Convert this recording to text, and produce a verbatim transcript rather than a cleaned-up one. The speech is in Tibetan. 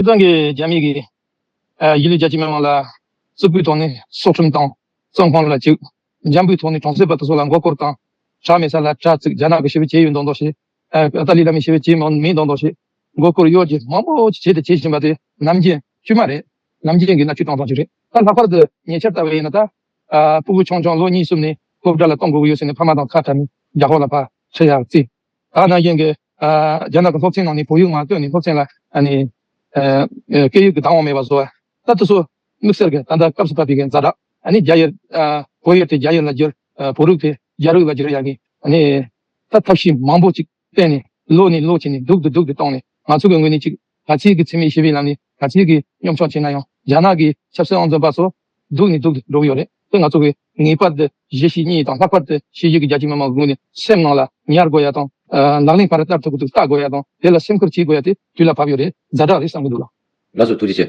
སྤྱིར་བཏང་གི་རྒྱ་མི་གིས་ཨ་གཞིས་ལུས་རྒྱ་ཆེ་མི་མང་ལ་རྩིག་པའི་ཐོག་ནས་སྲོག་ཁྲིམས་དང་བཙོན་ཁང་ལ་བཅུག། འཇམ་པོའི་ཐོག་ནས་གྲོང་གསེབ་པ་དེ་ཚོ་ལ་མགོ་སྐོར་དང་། དྲག་མེད་ས་ལ་དྲག་བཙུགས། རྒྱ་ནག་གི་ཞི་བའི་བྱེད་ཡུལ་མདོག་མདོག་བྱས། ཨ་ཏཱ་ལའི་བླ་མའི་ཞི་བའི་བྱེད་མིན་མདོག་མདོག་བྱས། མགོ་སྐོར་གཡོ་སྒྱུ་མང་པོ་ཅིག་བྱས་ཏེ་བྱེད་བཞིན་པ་དེ་ནམ་རྒྱུན་དཀྱུས་མ་རེད། ནམ་རྒྱུན་གྱི་གནས་ཚུལ་གཏོང་སྟངས་ཅིག་རེད། ད་ལྷག་པར་དུ་ཉེ་ཆར་ལྟ་བུ་ཡིན་ན་ད། ཨ་ཕྲུ་གུ་ཆུང་ཆུང་ལོ་གཉིས་གསུམ་ནས་སློབ་གྲྭ་ལ་གཏོང་དགོས་ཀྱི་ཡོད་ཟེར་ནས་ཕ་མ་དང་ཁ་བྲལ་ནས་རྒྱ་ཧོ་ལ་ཕར་ཁྲིད་ཡག་བརྩིས། ད་ནང་བཞིན་གྱི་ཨ་རྒྱ་ནག་གི་སློབ་ཚན་ནང་ནས་བོད་ཡིག་མ་བཏོན་ནས་སློབ་ཚན་ལ་ཨ་ནི་ཨ་ཨ་སྐད་ཡིག་གི་བདག་དབང་མེད་པ་བཟོ་བ། ད་དེ་ཚོ་དམིགས་བསལ་གྱི་ད་ལྟ་སྐབས་སུ་བབས་པའི་གི་ཛ་དྲག་ཨ་ནི་རྒྱ་ཡིག་ཨ་བོད་ཡིག་དེ་རྒྱ་ཡིག་ལ་བསྒྱུར། ཨ་བོད་རིག་དེ་རྒྱ་རིག་ལ་བསྒྱུར་ཡག་གི་ཨ་ནི་ད་ཐབས་ཤེས་མང་པོ་ཅིག་བསྟན་ནས་ལོ་ནས་ལོ་བྱས་ནས་སྡུག་ཏུ་སྡུག་ཏུ་བཏང་ནས། ང་ཚོ་གི་ངོས་ནས་ཅིག་ག་ཚད་ཀྱི་འཚེ་མེད་ཞི་བའི་ལམ་ནས་ག་ཚད་ཀྱི་གཉོམ་ཆུང་བྱས་ན་ཡང་རྒྱ་ནག་གི་ཆབ་སྲིད་དབང་འཛིན་པ་ཚོ་སྡུག་ནས་སྡུག་ཏུ་འགྲོ་གི་ཡོད་རེད། དེ་ང་ཚོ་གི་ངེས་པར་དུ་གཞིས་བྱེས་གཉིས་དང་ལྷག་པར་དུ་གཞིས་བྱེས་ཀྱི་རྒྱ་ཆེ་མི་མང་གི་ངོས་ནས་སེམས་ནང་ལ་ཉར་དགོས་ཡ་དང་། ཨ་ལག་ལེན་བར་བསྟར་ཐུབ་ཀྱི་འདུག་ལྟ་དགོས་ཡ་དང་། དེ་ལ་སེམས་ཁུར་བྱེད་དགོས་ཡ་དེ་དུས་ལ་བབ་ཡོད་རེད། ཛ་དྲག་རེད་བསམ་གྱི་འདུག་ལགས། ལགས་སོ། ཐུགས་རྗེ་ཆེ།